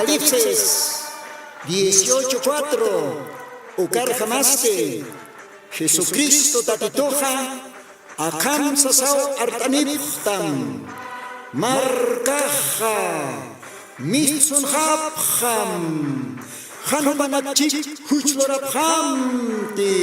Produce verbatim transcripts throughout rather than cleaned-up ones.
Apocalipsis dieciocho cuatro, ukarjamasti Jesucristo Tatituxa akham sasaw art'anipxtam, markaxa mistsunxapxam, jan jupanakchik juch lurapxamti.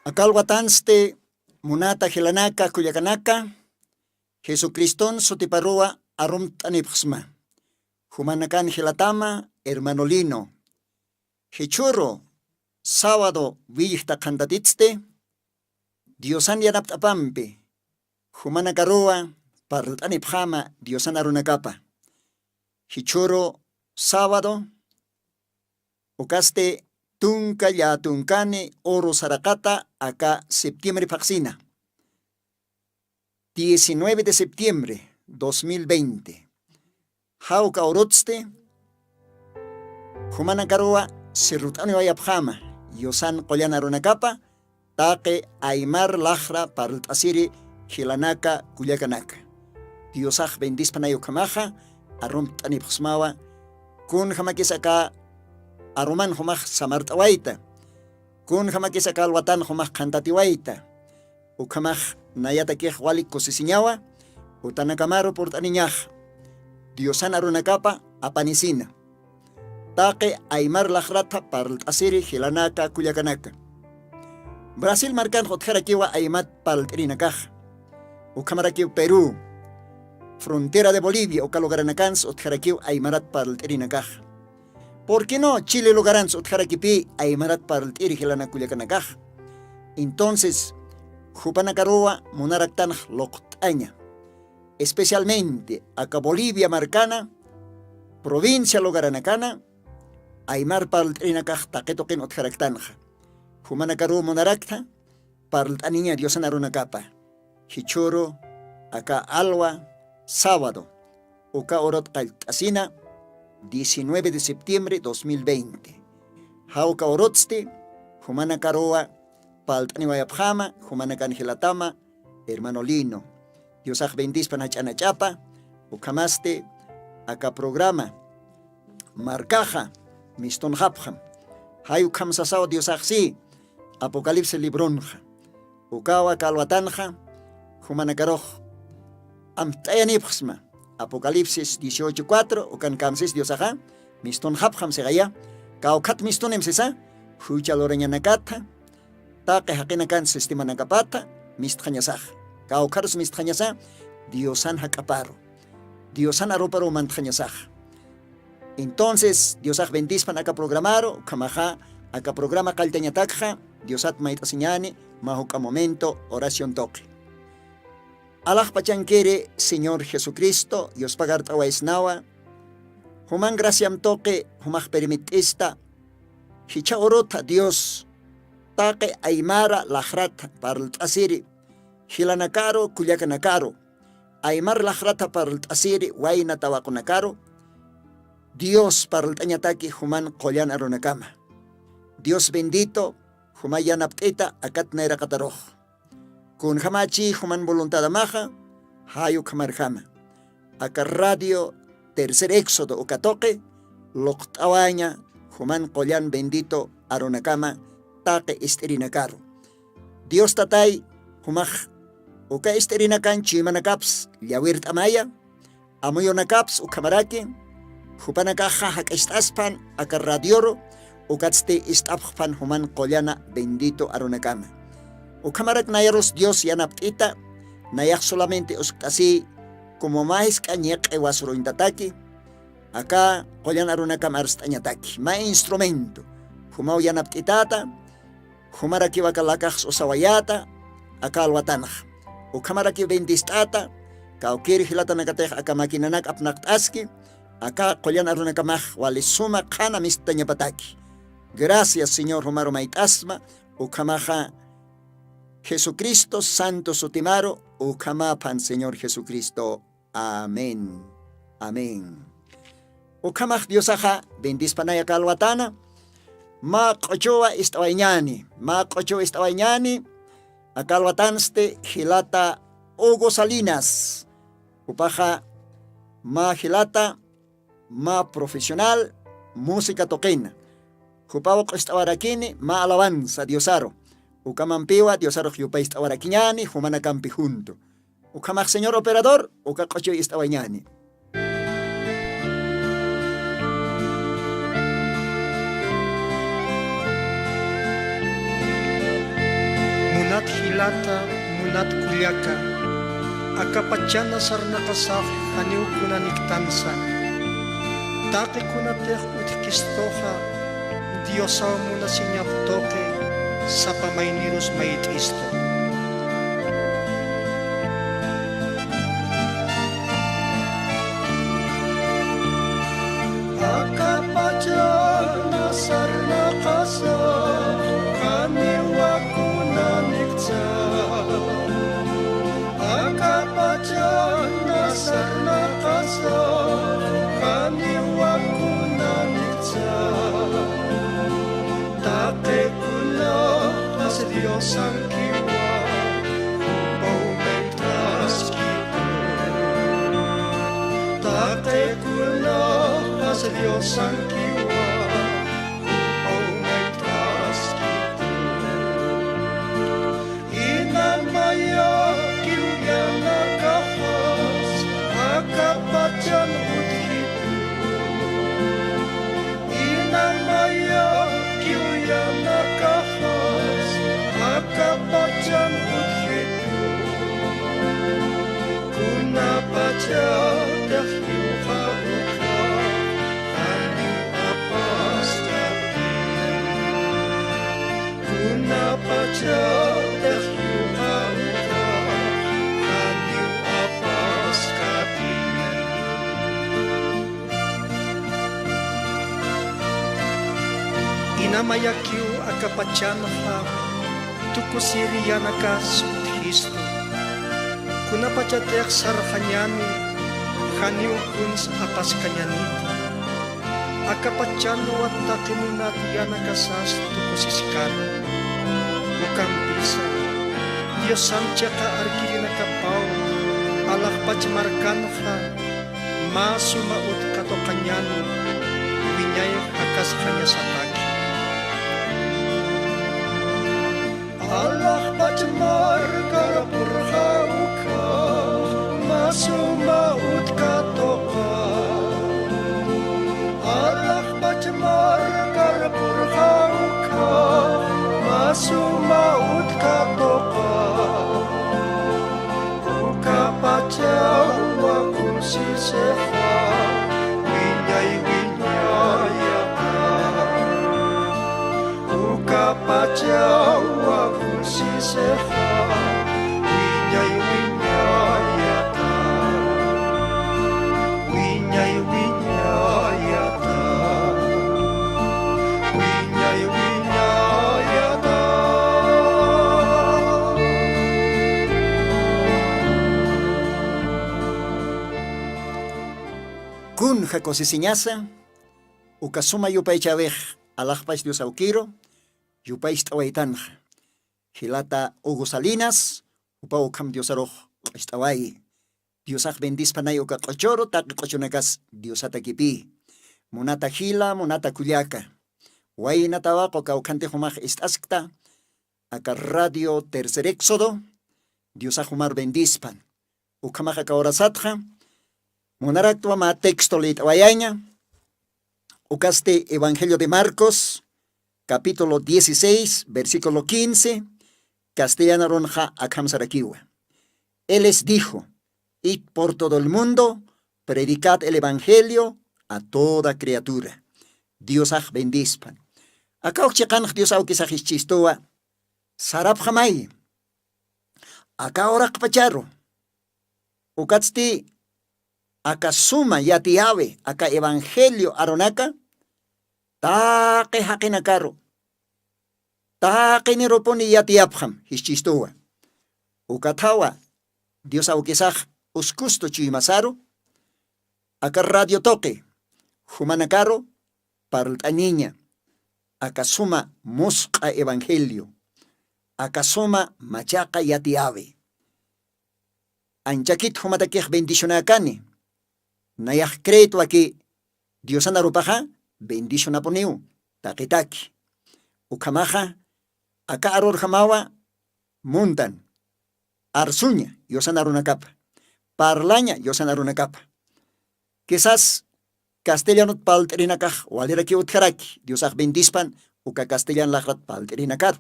Aka alwatansti munata jilanaka kullakanaka, Jesucriston sutiparuwa arumt'anipxsma. Jumanakan jilatama, hermano Lino. Jichhüru sábado willjta qhantatitsti, Diosan yanapt'apampi, jumanakaruwa parlt'anipxama Diosan arunakapa. Jichhüru sábado, ukasti tunka llätunkani uru saraqata aka septiembre phaxsina. Diecinueve de septiembre dos mil veinte. Jawka urutsti, jumanakaruwa sirrut'aniwayapxama, Diosan qullan arunakapa, taqi aymar laxra parlt'asiri jilanaka kullakanaka. Diosax bendispanay ukhamaxa, arumt'anipxsmawa, kunjamakis aka aruman jumax samart'awayta, kunjamakis aka alwatan jumax qhantatiwayta, ukhamax nayatakix wali kusisiñawa, utanakamaru purt'aniñax, Diosan arunakapa apanisina. Taqi aymar laxratha parlt'asiri jilanaka kullakanaka. Brasil markanx utjarakiwa aymat parlt'irinakax. Ukhamarakiw Perú, frontera de Bolivia, uka lugaranakansa utjarakiw aymarat parlt'irinakax. ¿Por qué no Chile lugaransa utjarakipï aymarat parlt'iri jilanak kullakanakax? Entonces, jupanakaruwa munaraktanx luqt'aña. Especialmente aka Bolivia markana, provincia lugaranakana, aymar parlt'irinakax taqi tuqin utjaraktanxa. Jumanakaruw munaraktha, parlt'aniña Diosan arunakapa. Jichhüru aka alwa sábado, uka urut qallt'asina, diecinueve de septiembre dos mil veinte. Jawka urutsti, jumanakaruwa parlt'aniwayapxama, jumanakan jilatama, hermano Lino. Diosax bendispan jach'anach'apa, ukhamasti aka programa markaxa mistunxapxam. Jay ukham sasaw Diosaxsi, Apocalipsis libronxa. Ukawa aka alwatanxa, jumanakarux amt'ayanipxsma. Apocalipsis dieciocho cuatro, ukan kamsis Diosaxa, mistunxapxam siqaya, kawkhat mistunim sisa, jucha lurañanakatha, taqi jaqinakan sistemanakapatha, mistxañasax. Kawkharus mistxañasa, Diosan jak'aparu. Diosan aruparu mantxañasax. Entonces, Diosax bendispan aka programaru, ukhamaxa, aka programa qalltañatakxa, Diosat mayt'asiñani, mä juk'a momento, oración tuqi. Alaxpachankiri, Señor Jesucristo, yuspagart'awaysnawa, juman graciam tuqi, jumax permitt'ista, jichha urutha Dios, taqi aymara laxratha parlt'asiri, jilanakaru, kullakanakaru, aymar laxratha parlt'asiri, wayna tawaqunakaru, Dios parlt'añataki juman qullan arunakama. Dios bendito, juma yanapt'ita akat nayraqatarux. Kunjamachi juman voluntadamaxa, jay ukhamarjama. Aka radio Tercer Éxodo uka tuqi, luqt'awaña juman qullan bendito arunakama taqi ist'irinakaru. Dios Tatay, jumax uka ist'irinakan chuymanakaps llawirt'amaya, amuyunakaps ukhamaraki, jupanakaxa jak'ist'aspan aka radioru, ukatsti ist'apxpan juman qullana bendito arunakama. Ukhamarak nayarus Dios yanapt'ita, nayax solamente uskt'asiy, como mä jisk'a ñiq'i wasuruñtataki, aka qullan arunakam arst'añataki, mä instrumento, jumaw yanapt'itata, jumarakiw aka lakax usawayata, aka alwatanxa. Ukhamarakiw bendist'ata, kawkir jilatanakatix aka maquinanak apnaqt'aski, aka qullan arunakamax wali suma qhana mistañapataki. Gracias, Señor, jumaru mayt'asma, ukhamaxa Jesucristo santo sutimaru, ukhamaphan Señor Jesucristo. Amén. Amén. Ukhamax Diosaxa bendispanay aka alwatana, mä q'uchuwa ist'awayñani, mä q'uchuwa ist'awayñani, aka alwatansti jilata Hugo Salinas, jupaxa mä jilata, mä profesional, música tuqina. Jupaw q'ust'awarakini mä alabanza Diosaru. Ukamampiwa Diosarux yupayst'awarakiñani jumanakampi junto. Ukhamax señor operador, uka q'uchuy ist'awañani. Munat jilata, munat kullaka, akapachana sarnaqasax janiw kunaniktansa. Taqi kunatix utjkistuxa, Diosaw munasiñap tuqi sapa maynirus mayt'istu. Akapachana sarnaqasa, janiwa kunaniksa. Akapachana sarnaqasa, janiwa kunaniksa. Taqi kunaqas Diosankiwa, jupaw mayt'askitu. Taqi kunaqas Diosankiwa, jupaw mayt'askitu. Inamayakiw yanakaxas akapachan utjitu. Inamayakiw yanakaxas akapachan utjitu. Kunapachatix yuqa ukhax janiw apaskati. Kunapachatix yuqa ukhax janiw apaskati. Inamayakiw akapachanxa tukusir yanakas utjistu. Kunapachatix sarxañani, janiw kuns apaskañaniti. Akapachanwa taqi munat yanakasas tukusiskani. Ukampisa, Diosan chiqa arkirinakapaw, alaxpach markanxa, mä suma utkatuqañani, wiñay jakasxañasataki. Alaxpach markar purxa ukhax, mä suma utkatuqa. Alaxpach markar purxa ukhax, mä suma utkatuqa. Ukapachawa kusisixa, wiñay wiñayata. Ukapachawa kusisixa, wiñay wiñayata. Wiñay wiñayata. Wiñay wiñayata. Kunja kusisiñasa, uka suma yupaychäwix alaxpach Dios awkiru, yupaycht'awaytanxa. Jilata Hugo Salinas, jupaw ukham Diosarux q'ucht'awayi. Diosax bendispanay uka q'uchuru, taqi q'uchunakas Diosatakipï. Munata jila, munata kullaka. Wayna tawaqu kawkhantix jumax ist'askta, aka Radio Tercer Éxodo, Diosax jumar bendispan. Ukhamax aka horasatxa, munaraktwa mä texto liyt'awayaña, ukasti Evangelio de Marcos, capítulo dieciséis, versículo quince, castellano arunxa akham sarakiwa. Él les dijo: "Id por todo el mundo, predicad el evangelio a toda criatura." Diosax bendispan. Akaw chiqanx Dios awkisax ischistuwa sarapxamay aka uraqpacharu. Ukatsti aka suma yatiyawi aka evangelio arunaka taqi jaqinakaru taqinirupuni yatiyapxam. Jischistuwa ukathawa Dios awkisax uskustu chuymasaru aka radio tuqi jumanakaru parlt'aniña aka suma musq'a evangelio aka suma machaqa yatiyawi. Anchakit jumatakix bendicionäkani. Nayax creetwaki diosanarupaxa bendicionapuniw taqitaki. Ukhamaxa aka arurjamawa muntan arsuña yusana runakapa parlaña yusana runakapa. Kisas castellanot palt'irinakax walirakiw utjaraki diosax bendispan uka castellan laqrat palt'irinakar.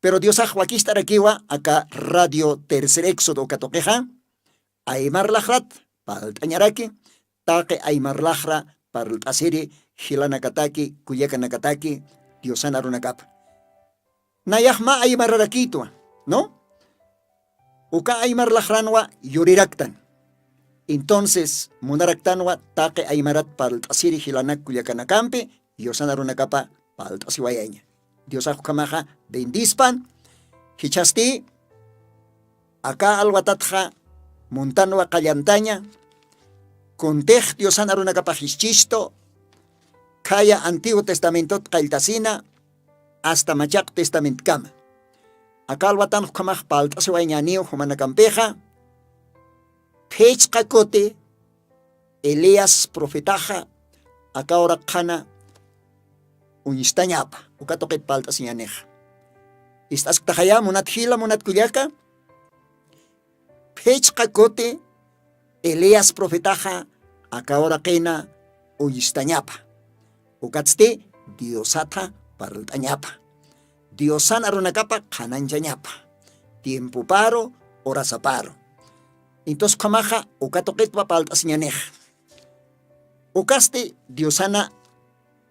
Pero diosax wakist'arakiwa aka radio tercer éxodo uka tuqixa aymar laqrat palt'añaraki taqi aymar laqra parlt'asiri jilanakataki kullakanakataki diosana runakapa. Nayax mä aymararakïtwa, no? Uka aymar laqranwa yuriraktan. Entonces munaraktanwa taqi aymarat parlt'asiri jilanak kullakanakampi yusana runakapa palt'asiwayaña. Diosax ukhamaxa bendispan. Jichhasti aka alwatatxa muntanwa qallantaña kuntix diosan arunakapax jischistu khaya antiguo testamentot qalltasina asta machaq testamentkama. Aka alwatan ukhamax palt'asiwayañaniw jumanakampixa phichqa kuti elías profetaxa aka uraqxana uñstañapa uka tuqit palt'asiñanixa. Ist'asktaxaya munat jila munat kullaka phichqa kuti elías profetaxa aka uraqina uñstañapa. Ukatsti diosatha parlt'añapa diosan arunakapa qhananchañapa tiempoparu horasaparu. Intus ukhamaxa uka tuqitwa palt'asiñanixa. Ukasti diosana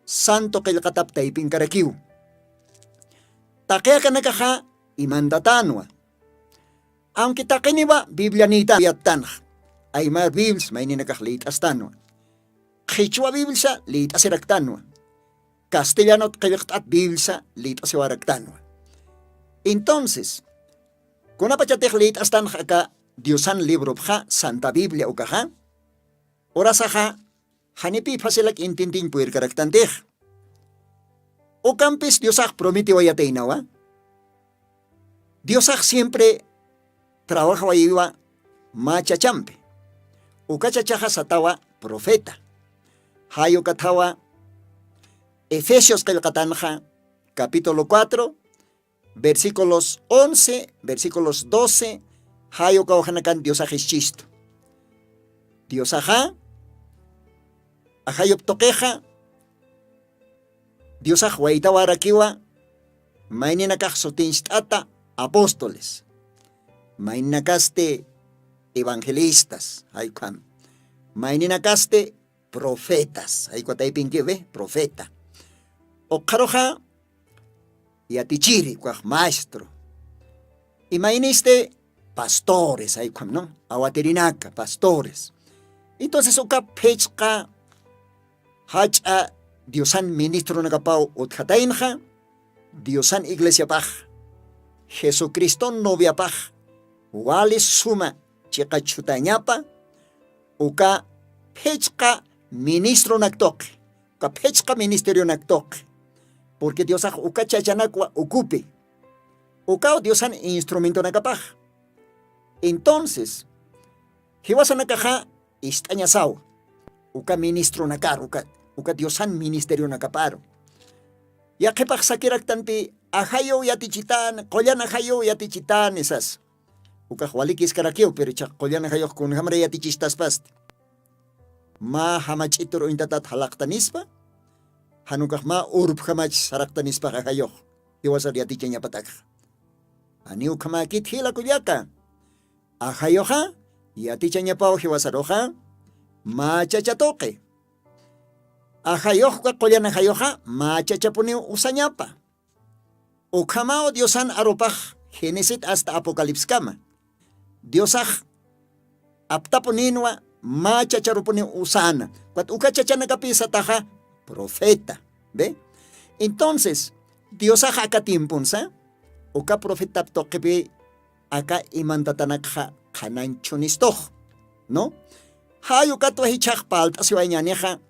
santo qillqatap taypinkarakiw. Taqi akanakaxa imantatanwa awnki taqiniwa biblianïta yattanxa aymar biblis mayninakax lït'astanwa qhichwa biblisa lït'asiraktanwa castellanot qillqt'at biblisa lït'asiwaraktanwa. Entonces kunapachatix lït'astanxa aka diosan libropxa santa biblia ukaxa urasaxa janipï facilak intintiñ puyirkaraktantix. Ukampis diosax prometiwayataynawa diosax siempre trabajawayiwa mä chachampi uka chachaxa satawa profeta. Jay ukathawa efesios qillqatanxa capítulo cuatro versículos once versículos doce. Jay uka ujanakan diosax ischistu diosaxa ajayup tuqixa diosax waytawarakiwa mayninakax sutincht'ata apóstoles mayninakasti evangelistas jay ukham mayninakasti profetas jay uka taypinkiwi profeta. Ukxaruxa yatichiri ukax maestro imaynisti pastores jay ukham no awatirinaka pastores. Entonces uka phichqa jach'a diosan ministronakapaw utjataynxa diosan iglesiapax jesucriston noviapax wali suma chiqa chhutañapa uka phichqa ministronak tuqi uka phichqa ministerionak tuqi. Porque diosax uka chachanakwa ukupi ukaw diosan instrumentonakapax. Entonces jiwasanakaxa ist'añasaw uka ministronakar uka uka diosan ministerionakaparu. Yaqhipax sakiraktanpi ajayuw yatichitani qullan ajayuw yatichitani sas. Ukax walikiskarakiw pero ichax qullan ajayux kunjamara yatichistaspasti mä jamach'itur uñtatat jalaqtanispa jan ukax mä urpjamach saraqtanispax ajayux jiwasar yatichañapatakxa. Janiw ukhamäkit jila kullaka ajayuxa yatichañapaw jiwasaruxa mä chacha tuqi. Ajayuxka qullan ajayuxa mä chachapuniw usañapa. Ukhamaw diosan arupax genesit asta apocalipskama. Diosax aptapuninwa mä chacharupuniw usana. Ukat uka chachanakapisataxa profeta. Ve? Entonces diosax aka tiemponsa uka profetap tuqipi aka imantatanakxa qhananchunistux, ¿no? Jay ukatwa jichhax palt'asiwañänixa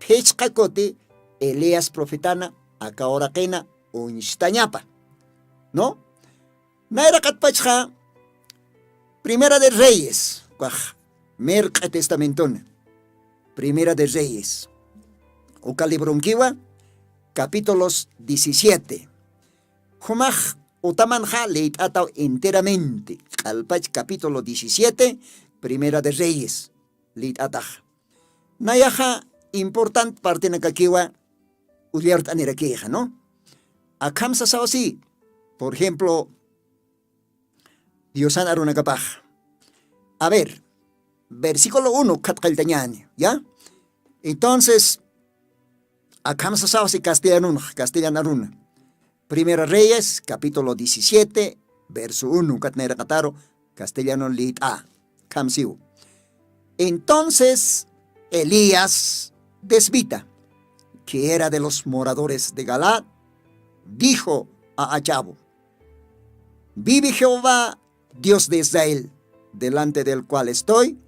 phichqa kuti elías profetana aka uraqina uñstañapa, ¿no? Nayraqatpachxa primera de reyes ukax mirq'i testamentona, primera de reyes uka libronkiwa capítulos diecisiete. Jumax utamanxa lït'ataw enteramente q'alpach capítulo diecisiete, primera de reyes lït'atax. Nayaxa important partenakakiwa ullart'anirakixa, ¿no? Akham sasaw si por ejemplo diosan arunakapax. A ver, versículo uno khatqalltañani, ¿ya? Entonces akham sasaw si castellanunx castellan aruna. Primera reyes capítulo diecisiete verso uno katnayraqataru castellanun lït'a. Khamsiw. Entonces elías desvita, que era de los moradores de galaad, dijo a achabo: vive jehová, dios de israel, delante del cual estoy,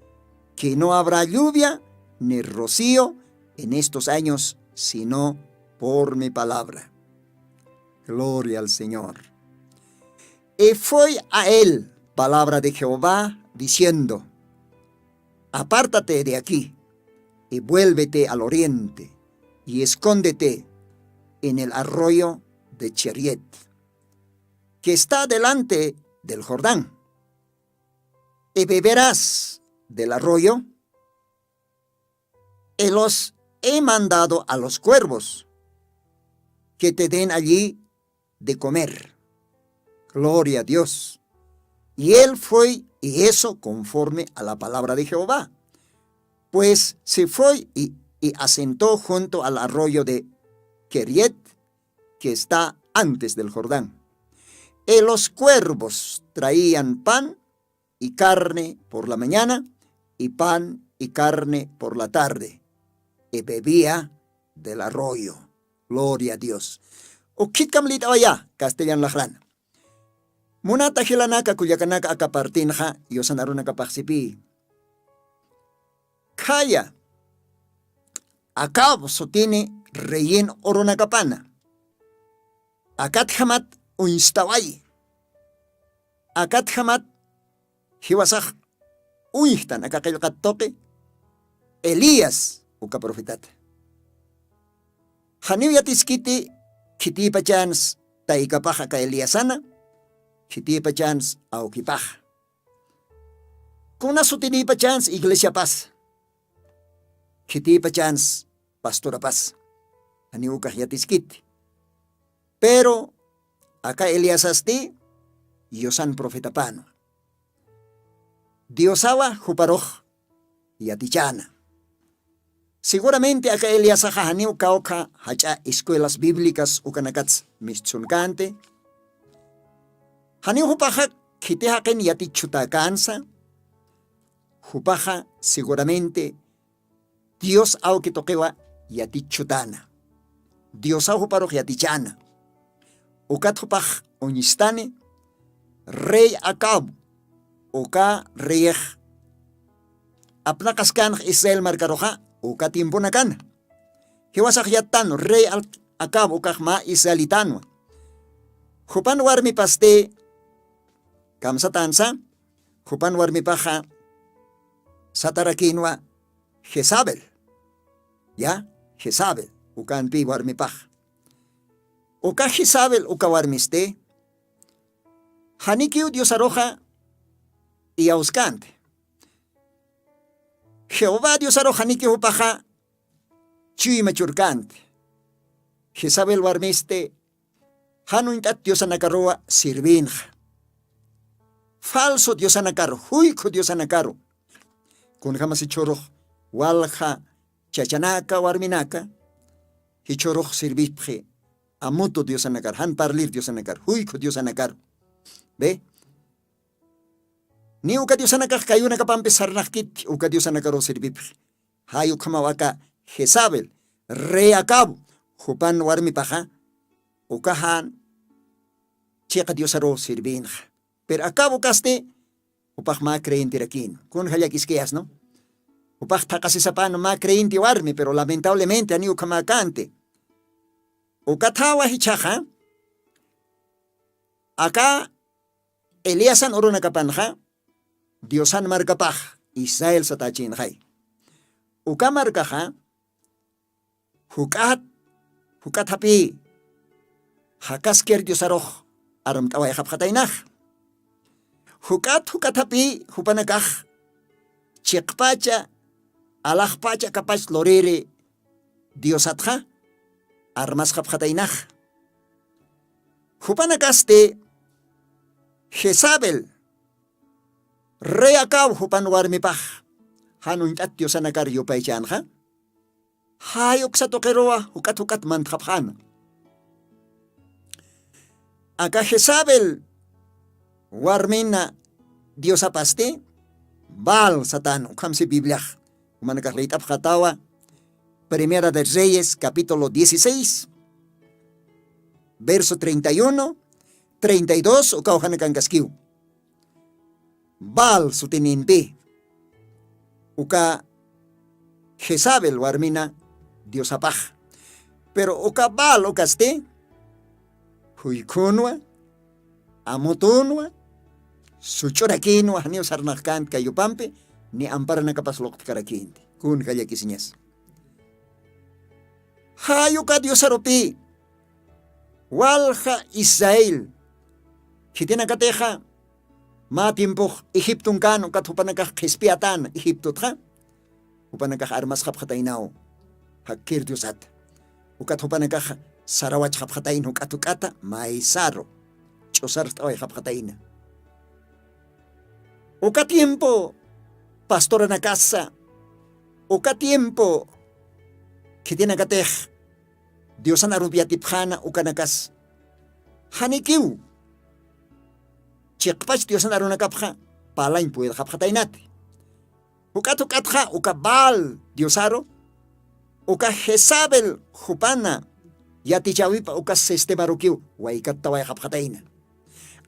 que no habrá lluvia ni rocío en estos años sino por mi palabra. Gloria al señor. Y fue a él palabra de jehová diciendo: apártate de aquí y vuélvete al oriente y escóndete en el arroyo de cheriet, que está delante del jordán, y beberás del arroyo, y los he mandado a los cuervos que te den allí de comer. Gloria a dios. Y él fue y eso conforme a la palabra de jehová. Pues se fue y, y asentó junto al arroyo de keriet, que está antes del jordán. Y los cuervos traían pan y carne por la mañana, y pan y carne por la tarde, y bebía del arroyo. Gloria a dios. Ukhitkam lit'awaya castellan laxrana. Munata jilanaka kullakanaka aka partinxa yusanarunakapaxsipi. Khaya akab sutini reyin urunakapana. Akatjamat uñstawayi. Akatjamat jiwasax uñjtan aka qillqat tuqi elías uka profetata. Janiw yatiskiti khitipachans taykapax aka eliasana khitipachans awkipax. Kuna sutinipachans iglesiapas khitipachans pastorapas. Janiw ukax yatiskiti. Pero aka eliasasti yusan profetapanwa. Diosawa juparux yatichana. Seguramente aka eliasaxa janiw kawkha jach'a escuelas bíblicas ukanakats mistsunkanti. Janiw jupaxa khiti jaqin yatichhutäkänsa. Jupaxa seguramente dios awki tuqiwa yatichhutäna. Diosaw juparux yatichäna. Ukat jupax uñstani rey acab uka reyix apnaqaskänx israel markaruxa uka tiemponakana. Jiwasax yattanwa rey acab ukax mä israelitanwa. Jupan warmipasti kamsatansa jupan warmipaxa satarakïnwa jezabel. Ya jezabel ukanpï warmipax. Uka jezabel uka warmisti janikiw diosaruxa iyawskänti. Jehová diosarux janikiw jupaxa chuyma churkänti. Jezabel warmisti jan uñt'at diosanakaruwa sirvinxa. Falso diosanakaru juykhu diosanakaru. Kunjämasichhürux walja chachanaka warminaka jichhurux sirvipxi. Amutu diosanakar jan parlir diosanakar juykhu diosanakar. Be, ni uka diosanakax kayunakapampis sarnaqkitki uka diosanakaru sirvipxi. Jay ukhamaw aka jezabel rey acabo jupan warmipaxa uka jan chiqa diosaru sirvinxa. Pero acabo kasti jupax mä creyentirakinu kun jallakiskiyasnu. Jupax thaqasisapan mä creyenti warmi pero lamentablemente ani ukhamakanti. Ukathawa jichhaxa aka eliasan urunakapanxa diosan markapax israel satachinxay. Uka markaxa juk'at juk'at jap'i jakaskir diosarux armt'awayxapxataynax. Juk'at juk'at jap'i jupanakax chiqpacha alaxpacha kapach luriri diosatxa armasxapxataynax. Jupanakasti jezabel rey acabo jupan warmipax jan uñt'at diosanakar yupaychänxa. Jay uksa tuqiruwa juk'at juk'at mantxapxäna. Aka jezabel warmina diosapasti baal satän ukhamsi bibliax jumanakax lït'apxatawa. Primera de reyes capítulo dieciséis verso treinta y uno, treinta y dos ukaw janakankaskiw. Baal sutinimpi uka jezabel warmina diosapax. Pero uka baal ukasti juykhunwa amutunwa such'urakinwa janiw sarnaqkänti kayupampi ni amparanakapas luqtkarakïnti. Kun jallakisiñas jay uka diosarupi walja israel khitinakatixa mä tiempux egiptun kän ukat jupanakax qhispiyatän egiptutxa jupanakax armasxapxataynaw jakkir diosata. Ukat jupanakax sarawachxapxatayna juk'at juk'ata maysaru ch'usarst'awayxapxatayna. Uka tiempo pastoranakasa uka tiempo khitinakatix diosan arupi yatipxäna ukanakas janikiw chiqpach diosan arunakapxa parlañ puwirxapxataynati. Juk'at juk'atxa uka baal diosaru uka jezabel jupana yatichäwipa uka sistemarukiw waykattawayxapxatayna.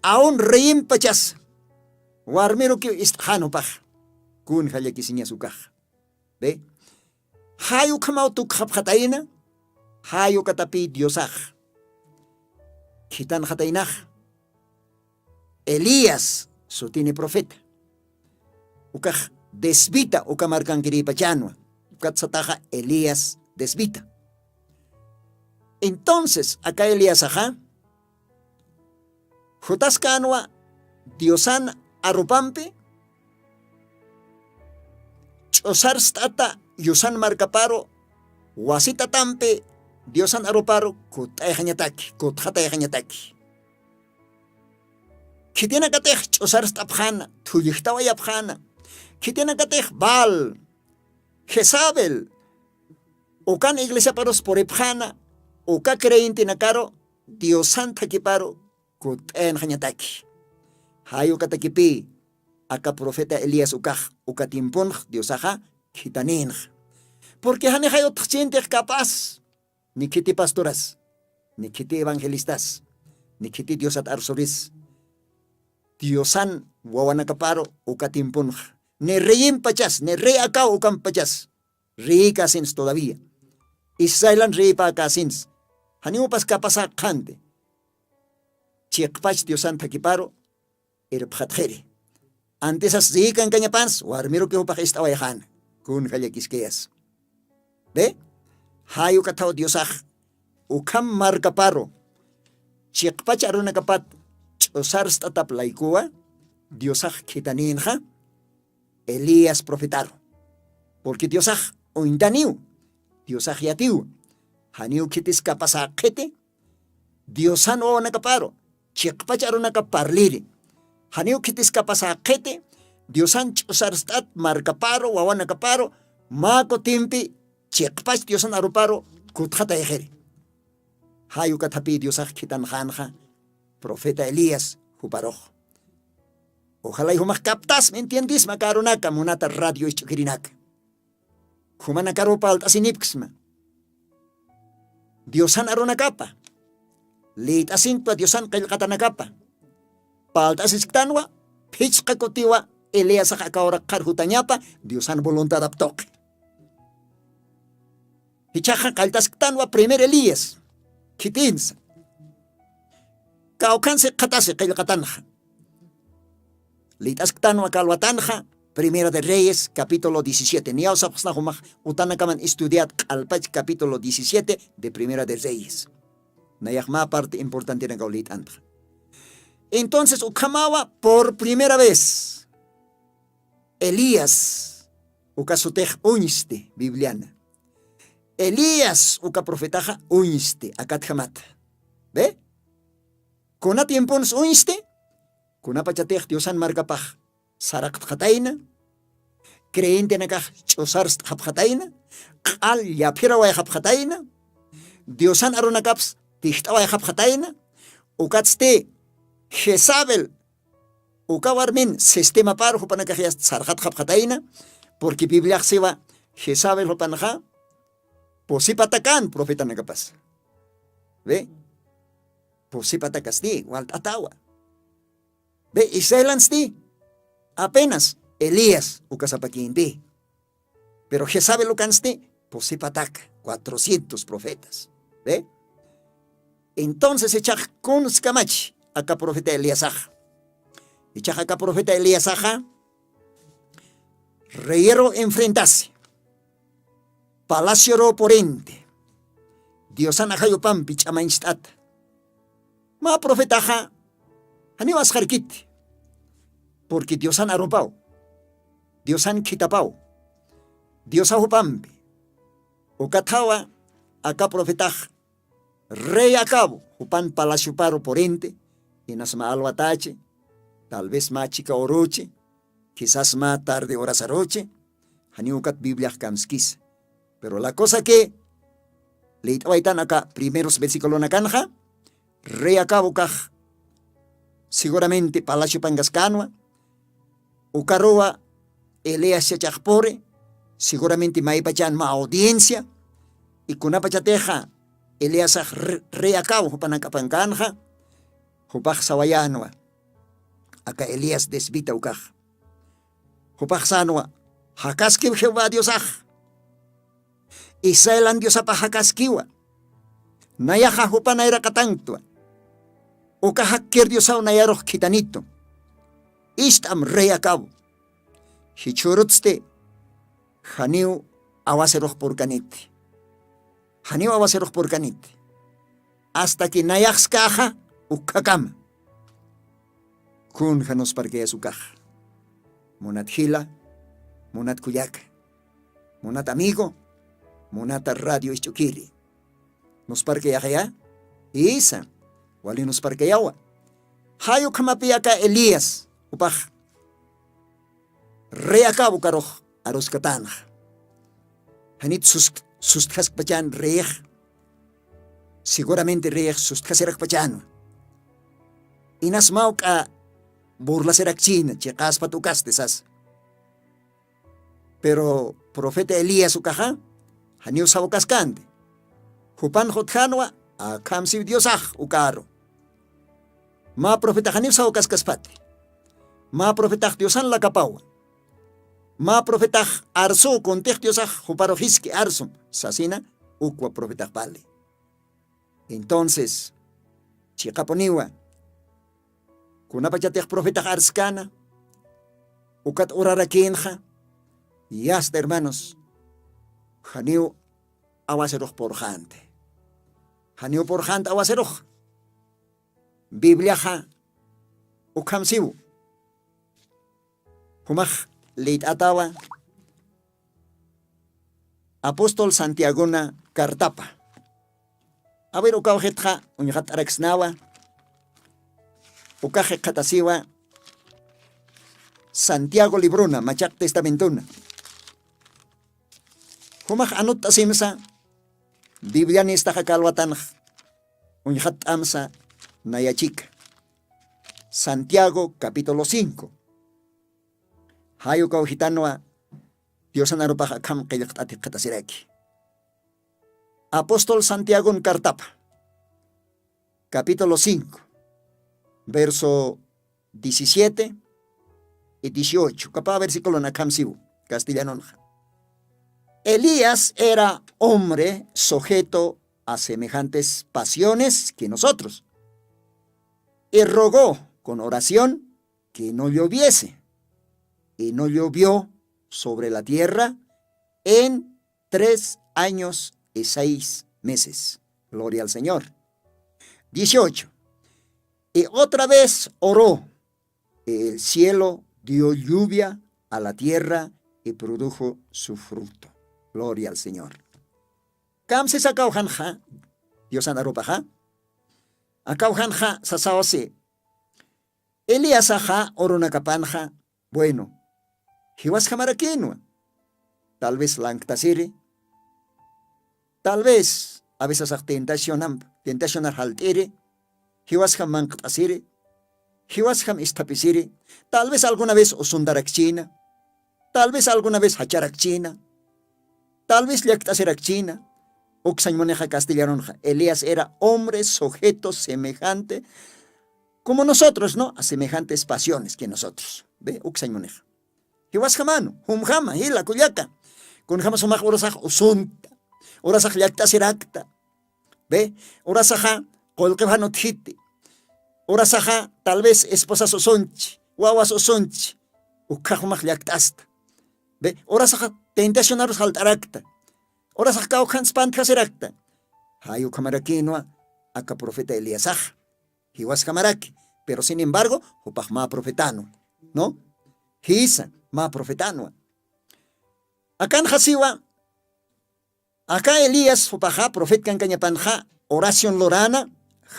Aun reyimpachas warmirukiw ist'xän jupax. Kun jallakisiñas ukax be jay ukhamaw tukxapxatayna. Jay ukatapi diosax khitanxataynax elías sutini profeta ukax desvita uka markankirïpachänwa. Ukat sataxa elías desvita. Entonces aka eliasaxa jutaskänwa diosan arupampi ch'usarst'ata yusan markaparu wasitatampi diosan aruparu kutt'ayxañataki kutxatayxañataki. Khitinakatix ch'usarst'apxäna thullixtawayapxäna khitinakatix baal jezabel ukan iglesiaparus puripxäna uka creyentenakaru diosan thakhiparu kutt'ayanxañataki. Jay ukatakipï aka profeta elías ukax uka tiemponx diosaxa khitanïnxa. Purqui janixay utxchintix capaz ni khiti pastoras ni khiti evangelistas ni khiti diosat arsuris diosan wawanakaparu uka tiemponxa ni reyimpachas ni rey acaw ukampachas reyïkäsinsi todavía israelan reyïpäkäsinsi. Janiw upas kapasäqxanti chiqpach diosan thakhiparu irpxatxiri. Antisas reyïkankañapansi warmiruki jupax ist'awayxäna. Kunja llakiskayas be jay ukathaw diosax ukham markaparu chiqpach arunakapat ch'usarst'atap laykuwa diosax khitanïnxa elías profetaru. Purqui diosax uñtaniw diosax yatiw janiw khitis kapasäqxiti diosan wawanakaparu chiqpach arunakap parliri janiw khitis kapasäqxiti diosan ch'usarst'at markaparu wawanakaparu mä kutimpi chiqpach diosan aruparu kutxatayxiri. Jay ukat japï diosax khitanxänxa profeta elías juparux. Ojalay jumax captasmi entiendisma karunaka munata radio isch'ukirinaka. Jumanakaruw palt'asinipksma diosan arunakapa, lït'asinkpa diosan qillqatanakapa. Palt'asisktanwa phichqa kutiwa eliasax akawrakxar jutañapa diosan voluntadap tuqi. Jichhaxa qalltasktanwa primer elías khitinsa. Kawkhansi qhatasi qillqatanxa. Lït'asktanwa kalwatanxa primera de reyes capítulo diecisiete niyaw sapxsna jumax utanakaman estudiat q'alpach capítulo diecisiete de primera de reyes. Nayax mä parte importantenakaw lït'antxa. Entonces ukhamawa por primera vez elías uka sutix uñsti bibliana. Elías uka profetaxa uñsti akatjamata. Ve, kuna tiemponsa uñsti kunapachatix diosan markapax saraqtxatayna, creyentenakax ch'usarst'xapxatayna, q'al llaphirawayxapxatayna, diosan arunakaps tijt'awayxapxatayna. Ukatsti jezabel uka warmin sistemaparu jupanakaxyast sarxatxapxatayna. Porque bibliaxsiwa jezabel jupanxa pusipatakan profetanakapas. Ve, pusipatakasti walt'atawa. Ve, israelansti apenas elías ukasapakimpi. Pero jezabel ukansti pusipataka cuatrocientos profetas. Ve, entonces ichax kunskamachi aka profeta eliasaxa. Ichax aka profeta eliasaxa reyeru enfrentasi palaciorupurinte diosan ajayupampi ch'amañcht'ata. Mä profetaxa janiw asxarkiti. Porque diosan arupaw, diosan khitapaw, diosa jupampi. Ukathawa aka profetax rey acabo jupan palacioparu purinti. Inasma alwatachi, tal vez mä chika uruchi, quizás mä tarde horasaruchi. Janiw ukat bibliax kamskisa. Pero la cosa que lït'awaytan aka primeros versiculonakanxa, rey acabo ukax seguramente palaciopankaskänwa. Ukaruwa elias chachaxpuri seguramente maypachan mä audiencia. Y kunapachatixa eliasax rey acabo jupanakapankänxa, jupax sawayänwa aka elías desvita ukax. Jupaxsanwa jakaskiw jehová diosax, israelan diosapax jakaskiwa. Nayaxa jupa nayraqatankwa. Uka jakkir diosaw nayarux khitanitu. Ist'am rey acabo, jichhürutsti janiw awasirux purkaniti. Janiw awasirux purkaniti. Asta que nayaxskaxa ukhakama. Kun janusparkayas ukaxa? Munat jila, munat kullaka, munat amigo, munata radio isch'ukiri, nusparkayaxaya? Isa, wali nusparkayawa. Jay ukhamapi aka elías upax rey acabo ukarux aruskatanxa. Janit sustjaskpachan reyix. Seguramente reyix sustjasirakpachanwa. Inasmaw k'a burlasirakchina chiqaspat ukasti sasa. Pero profeta elías ukaxa janiw sawakaskanti. Jupan jutjanwa akhamsiw diosax ukaru. Mä profetaxaniw sawakaskaspati. Mä profetax diosan lakapawa. Mä profetax arsuw kuntix diosax juparuxiski arsum sasina. Ukwa profetaxpali. Entonces chiqapuniwa kunapachatix profetax arskana ukat urarakïnxa. Yasta hermanos, janiw awasirux purxanti. Janiw purxanti awasirux. Bibliaxa ukhamsiw. Jumax lït'atawa apóstol santiagona cartapa. Awir ukawxitxa uñxat'araksnawa. Ukaxi qhatasiwa santiago librona machaq testamentona. Jumax anutt'asimsa Biblianistaxa kalwatanx uñxatt'amsa nayachika. Santiago capítulo cinco. Jayukaw jitanwa diosan arupax akham qillqt'ati qhatasiraki. Apóstol santiagon cartapa capítulo cinco, verso diecisiete y dieciocho kapa versiculon akhamsiw castellanonxa. Elías era hombre sujeto a semejantes pasiones que nosotros, y rogó con oración que no lloviese, y no llovió sobre la tierra en tres años y seis meses. Gloria al Señor. Dieciocho. Y otra vez oró, y el cielo dio lluvia a la tierra y produjo su fruto. Gloria al Señor. Kamsis akawjanxa diosan arupaxa. Akawjanxa sasawsi. Eliasaxa urunakapanxa, bueno, jiwasjamarakinwa. Tal vez lanktasiri, tal vez avesasax tentacionamp tentacionar jalt'iri, jiwasjam manqt'asiri, jiwasjam isthapisiri, tal vez alguna vez usuntarakchina, tal vez alguna vez jacharakchina, tal vez llakt'asirakchina. Uksañ munixa castellanonxa elías era hombre sujeto semejante como nosotros, no a semejantes pasiones que nosotros. Ve uksañ munixa. Jiwasjamanu jumjama jila kullaka, kunjama sumax urasax usunta, urasax llakt'asirakta. Ve urasaxa qullqiw jan utjiti, urasaxa tal vez esposas usunchi, wawas usunchi. Ukhax jumax llakt'asta. Ve urasaxa tentacionarus jalt'arakta, urasax kawkhan spantjasirakta. Jay ukhamarakinwa aka profeta eliasaxa. Jiwasjamaraki, pero sin embargo jupax mä profetanwa, no jisa mä profetanwa. Akanxasiwa aka elías jupaxa profetkankañapanxa oración lurana,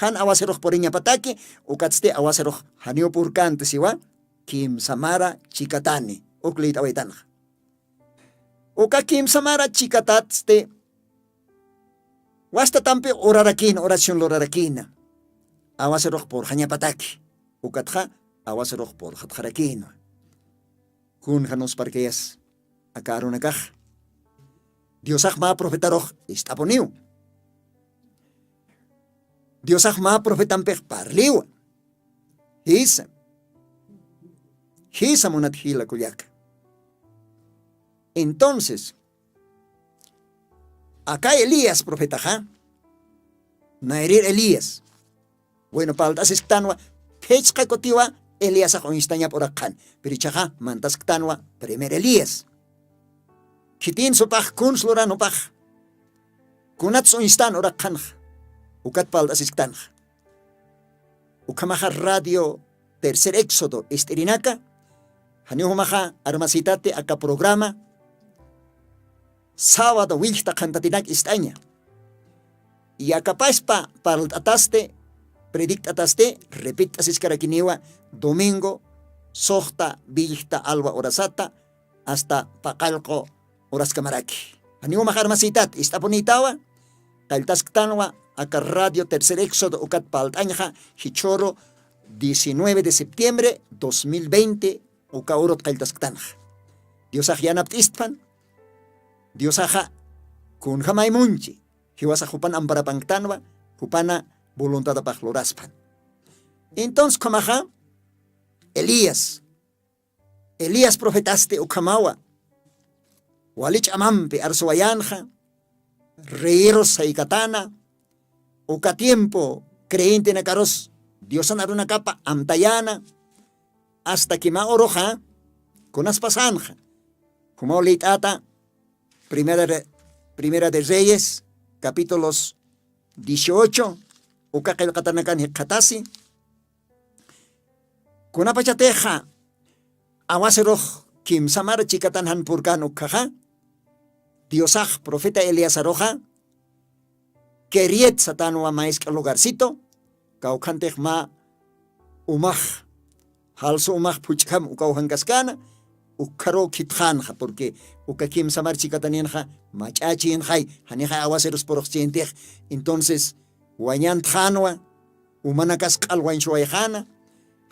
jan awasirux puriñapataki. Ukatsti awasirux janiw purkantasiwa kimsamara chikatani. Uk lït'awaytanxa uka kimsamara chikatatsti wastatampi urarakina oración lurarakina. Awasirux purxañapataki ukatxa awasirux purxatxarakina. Kunja nusparkayas aka arunakax diosax mä profetarux ist'apuniw. Diosax mä profetampix parliwa. Jisa jisa munat jila kullaka. Entonces aka elías profetaxa nayrir elías. Bueno palt'asisktanwa phichqa kutiwa eliasax uñstañap uraqxan, pero ichaxa mantasktanwa primer elías. Khitin supax kuns luran jupax kunats uñstan uraqxanxa ukat palt'asisktanxa. Ukhamaxa radio tercer éxodo ist'irinaka janiw jumaxa armasitati aka programa sábado willjta qhantatinak ist'aña. Yakapaspa parlt'atasti predikt'atasti repitt'asiskarakiniwa domingo suxta willjta alwa urasata asta paqallqu uraskamaraki. Janiw max armasïtat ist'apunïtawa. Qalltasktanwa aka radio tercer éxodo ukat palt'añxa jichhüru diecinueve de septiembre dos mil veinte uka urut qalltasktanxa. Diosax yanapt'istpan. Diosaxa kunjamay munchi jiwasax jupan amparapanktanwa jupana voluntadapax luraspan. Entonces ukhamaxa elías elías profetasti ukhamawa wali ch'amampi arsuwayanxa reyirus saykatana uka tiempo creyentenakarus diosan arunakapa amtayana. Asta kimä uruxa kunas pasanxa jumaw lït'ata primera de reyes capítulos dieciocho uka qillqatanakan jikxatasi. Kunapachatixa awasirux kimsamar chikatan jan purkan ukkhaxa diosax profeta eliasaruxa keriet satanwa maysk'a lugarcito kawkhantix mä umax jalsu umax phuch'jam ukaw jankaskana. ukkharuw khitxänxa, porque uka kimsamar chikataninxa mach'ächinxay, janixay awaserus puruxchintix. Entonces wañantxänwa, umanakas q'al wañsuwayxäna,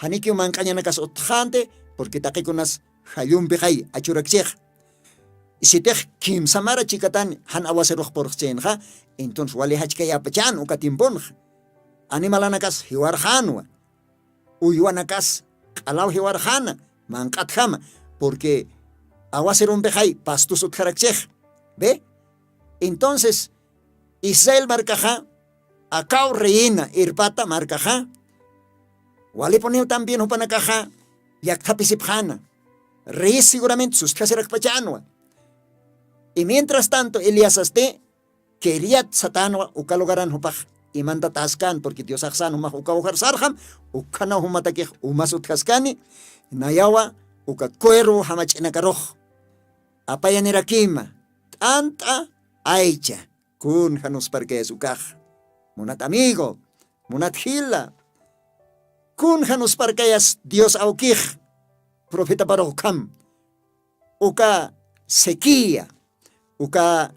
janikiw manq'añanakas utjxänti, porque taqikunas jallumpixay achurakchixa. Sitix kimsamara chikatani jan awaserux puruxchinxa, entonces wali jachkayapachan uka timpunxa. Animalanakas jiwarxänwa, uywanakas q'alaw jiwarxäna manq'atjama, porque awaserumpixay pastus utjarakchixa. Ve, entonces israel markaxa akaw reyina irpata markaxa, walipuniw también jupanakaxa llakthapisipxäna, reyis seguramente sustjasirakpachanwa. Y mientras tanto eliasasti kiriat satanwa uka lugaran jupax imantataskän, porque diosaxsan jumax uka ujar sarxam, ukhanaw jumatakix umas utjaskani. Nayawa uka cuervo jamach'inakarux apayanirakima t'ant'a aycha. Kun janusparkayas ukax, munat amigo, munat jila, kun janusparkayas dios awkix profetaparux ukham, uka sequía, uka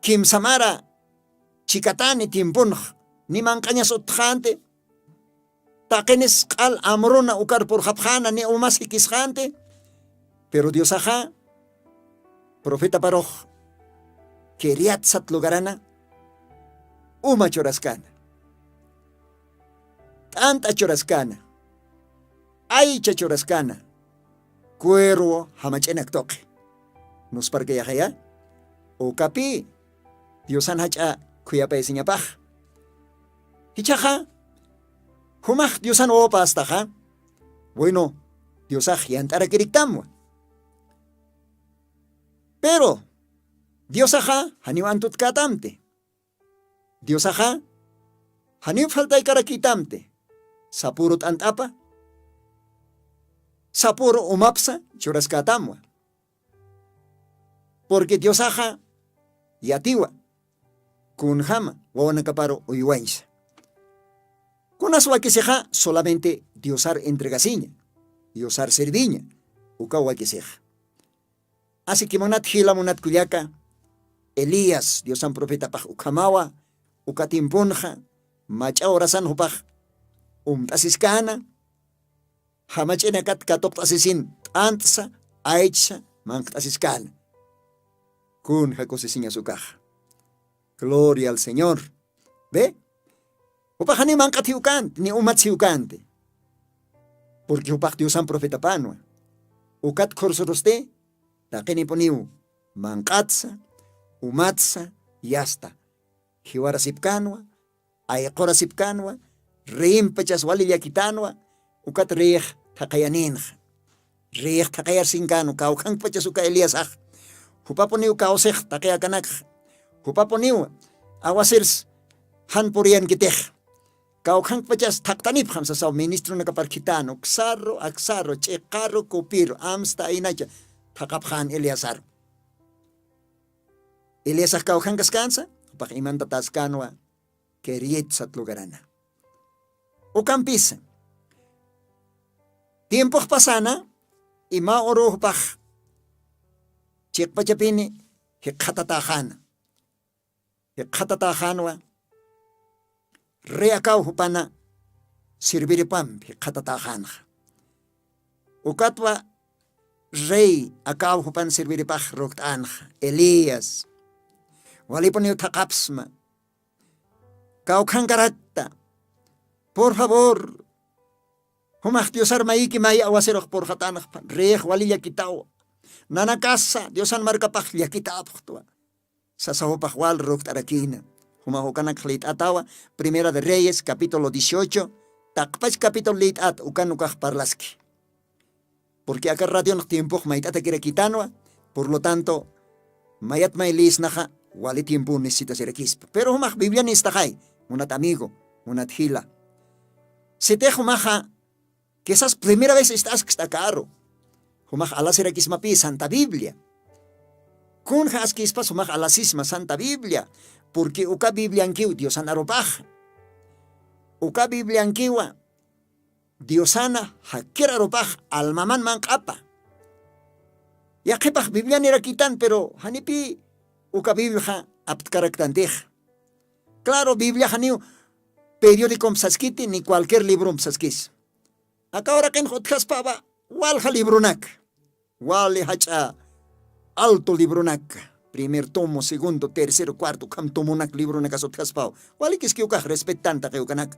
kimsamara chikatani tiemponx ni manq'añas utxanti, taqinis q'al amruna ukar purxapxana ni umas jikisxanti. Pero diosaxa profetaparux kiriatsat lugarana uma churaskana, t'ant'a churaskana, aycha churaskana, cuervo jamach'inak tuqi. Nusparkayaxaya ukapi diosan jach'a khuyapayasiñapax. Jichhaxa jumax diosan wawapästaxa, bueno, diosax yant'arakiriktamwa. Pero diosaxa janiw antutkätamti. Diosaxa janiw faltaykarakïtamti. Sapüru t'ant'apa, sapüru umapsa churaskätamwa. Porque diosaxa yatiwa kunjama wawanakaparu uywañsa. Kunas wakisixa solamente diosar entregasiña, diosar serviña, ukaw wakisixa. Asiki munat jila munat kullaka, elías diosan profetapax ukhamawa. Uka tiemponxa mach'a horasan jupax umt'asiskana, jamach'inakat katuqt'asisin t'ant'sa, aychsa manqt'asiskana. Kunja kusisiñas ukaxa. Gloria al señor. Ve, jupax janiw manq'at jiwkänti ni umat jiwkänti. Porque jupax diosan profetapanwa. Ukat khursurusti taqinipuniw manq'atsa, umatsa, yasta jiwarasipkänwa, ayqurasipkänwa, reyimpachas wali llakitänwa. Ukat reyix thaqhayaninxa, reyix thaqhayarsinkänwa kawkhankpachas uka eliasax. Jupapuniw kawsix taqhayakanakxa, jupapuniw awasirs jan puriyankitix. Kawkhankpachas thaqtanipxam sasaw ministronakapar khitän uksarru aksarru ch'iqarru kupiru amsta aynacha thaqapxän eliasaru. Eliasax kawkhankaskänsa jupax imantataskänwa. Kirietsat lugarana ukampisa tiempox pasana, imaw uruw jupax chiqpachapini jikxatatäxäna. Jikxatatäxänwa rey akaw jupana sirviripampi jikxatatäxänxa. Ukatwa rey akaw jupan sirviripax rukt'anxa, elías, walipuniw thaqhapsma kawkhankarakta. Por favor, jumax diosar mayiki may awasirux purxatanxpa, reyx wali llakitawa. Nanakasa diosan markapax llakitäpxtwa sasa jupax wal rukt'arakïna. Jumax ukanakx lït'atawa, primera de reyes capítulo dieciocho, taqpach capítulo lït'at ukan ukax parlaski. Purqui aka radionx tiempox mayt'atakirakïtanwa. Por lo tanto mayat may lisnaxa wali tiempow necesitasirakispa pero jumax biblian istaxay, munat amigo, munat jila. Sitix jumaxa quisas primera vez ist'askst'akaru, jumax alasirakismapï santa biblia. Kunxa askispas jumax alasisma santa biblia. Purqui uka bibliankiw diosan arupaxa. Uka bibliankiwa diosana jakir arupax almaman manq'apa. Yaqhipax biblianirakitan pero janipï uka bibliaxa aptkaraktantixa. Claro bibliaxaniw periodicompi saskiti ni cualquier librompi saskisa. Aka uraqinxa utjaspawa walja libronaka wali jach'a alto libronaka, primer tomo segundo tercero cuarto ukham tomonak libronakas utjaspawa. Walikiskiw ukax respettan taqi ukanaka.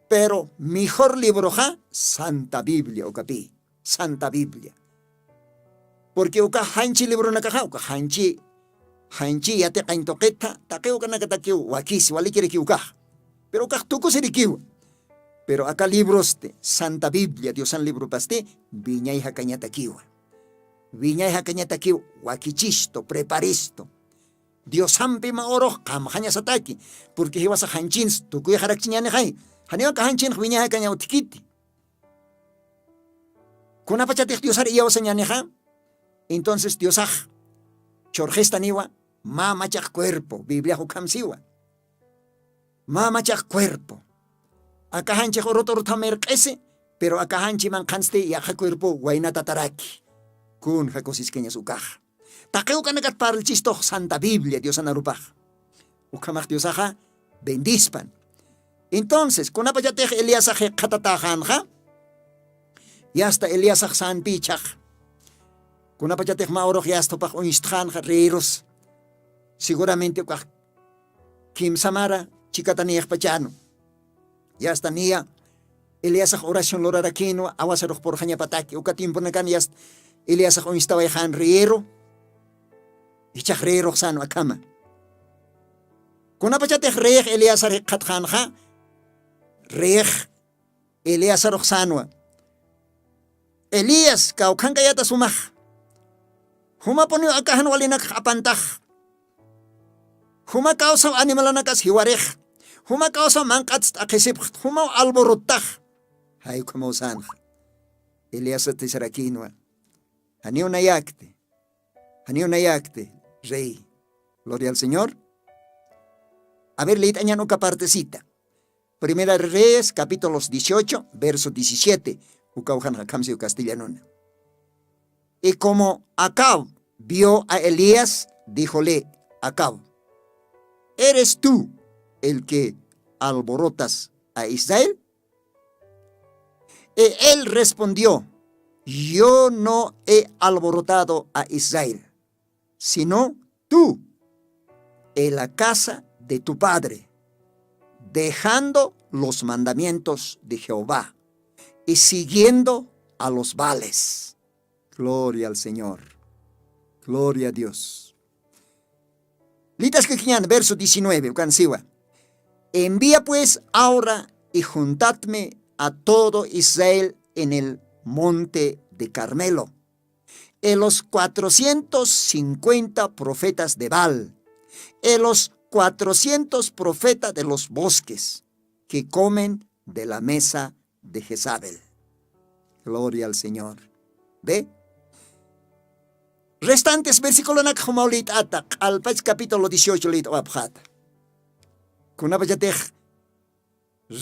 Pero mejor libroxa santa biblia ukapï. Santa biblia. Purqui ukax janchi libronakaxa ukax janchi janchi yatiqañ tuqitha taqi ukanakatakiw wakisi walikirikiw ukax. Pero ukax tukusirikiwa. Pero aka librosti santa biblia diosan libropasti wiñay jakañatakiwa. Wiñay jakañatakiw wakichistu preparistu. Diosampi mä urux qamxañasataki. Purqui jiwasax janchins tukuyxarakchiñanixay. Janiw aka janchinax wiñay jakaña utjkiti. Kunapachatix diosar iyawsañanixa entonces diosax churxistaniwa mä machaq cuerpo bibliax ukhamsiwa. Mä machaq cuerpo aka janchix urut urutha mirq'isi. Pero aka janchi manqhansti yaqha cuerpo waynatataraki. Kunja kusiskañas ukaxa. Taqi ukanakat parlchistux santa biblia diosanarupax. Ukhamax diosaxa bendispan. Entonces kunapachatix eliasax jikxatatäxänxa yasta eliasax sänpï ichhaxa. Kunapachatix mä urux yasta jupax uñstxänxa rïrus seguramente ukax kimsamara chikatanïxpachänu. Yasta niya eliasax oración lurarakïnwa awasarux purxañapataki uka tiemponakan yasta eliasax uñstawayxän rïru. Ichhax rïrux sänwa akhama. Kunapachatix rïx eliasar jikxatxänxa rïx eliasarux sänwa. Elías kawkhankayata sumax. Jumapuniw akaxan walinakx apantax. Juma kawsaw animalanakas jiwarix. Juma kawsaw manq'atst'aqhisipxt jumaw alborottax. Jaykhamaw sänxa. Eliasatisarakïnwa. Janiw nayakti. Janiw nayakti rey. Gloria al señor. A ver lït'añan uka partecita. Primera reyes capítulos dieciocho verso diecisiete. Ukawxanxa khamsiw castellanuna. Y como acab vio a elías, díjole acab, eres tú el que alborotas a israel? Y él respondió, yo no he alborotado a israel, sino tú, en la casa de tu padre, dejando los mandamientos de jehová y siguiendo a los baales. Gloria al señor. Gloria a dios. Litaskakiñan verso diecinueve ukansiwa. Envía pues ahora y juntadme a todo israel en el monte de carmelo, en los cuatrocientos cincuenta profetas de baal, en los cuatrocientos profetas de los bosques que comen de la mesa de jezabel. Gloria al señor. Ve. Restantes versiculonakxa jumaw lït'ata q'alpach capítulo dieciocho lït'awapxata. Kunapachatix